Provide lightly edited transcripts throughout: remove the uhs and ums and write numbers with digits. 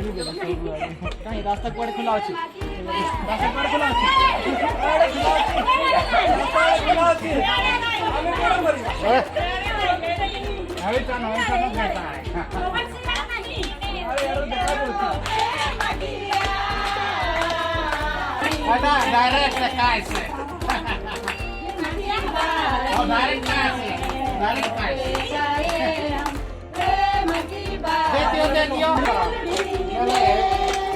କାହିଁ ରାସ୍ତା କୁଆଡ଼େ ଖୋଲା ଅଛି? ରାସ୍ତା କୁଆଡ଼େ ଖୋଲା ଅଛି? କୁଆଡ଼େ ଖୋଲା ଅଛି? ରାସ୍ତା ଖୋଲା ଅଛି। ଆମେ କଣ କରିବା? ଆରେ ଇଆଡ଼େ ଦେଖା ପଡୁଛି। ডাইরেক্ট খাইছে, ডাইরেক্ট খাইছে, ডাইরেক্ট খাইছে। দেখিও, দেখিও,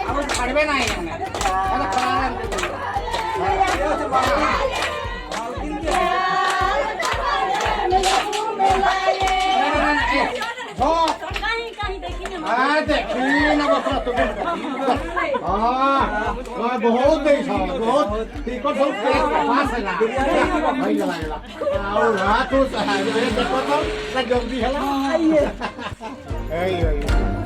আমি ছাড়বে নাই এখানে। ବହୁତ ଦେଇଛ, ବହୁତ ଟିକଟ ସବୁ ପାସ୍ ହେଲା, ହେଇଗଲା, ହେଇଗଲା। ଆଉ ରାତୁ ଦେଖ ତ, ଜଲ୍ଦି ହେଲା। ଏଇ ଏଇ।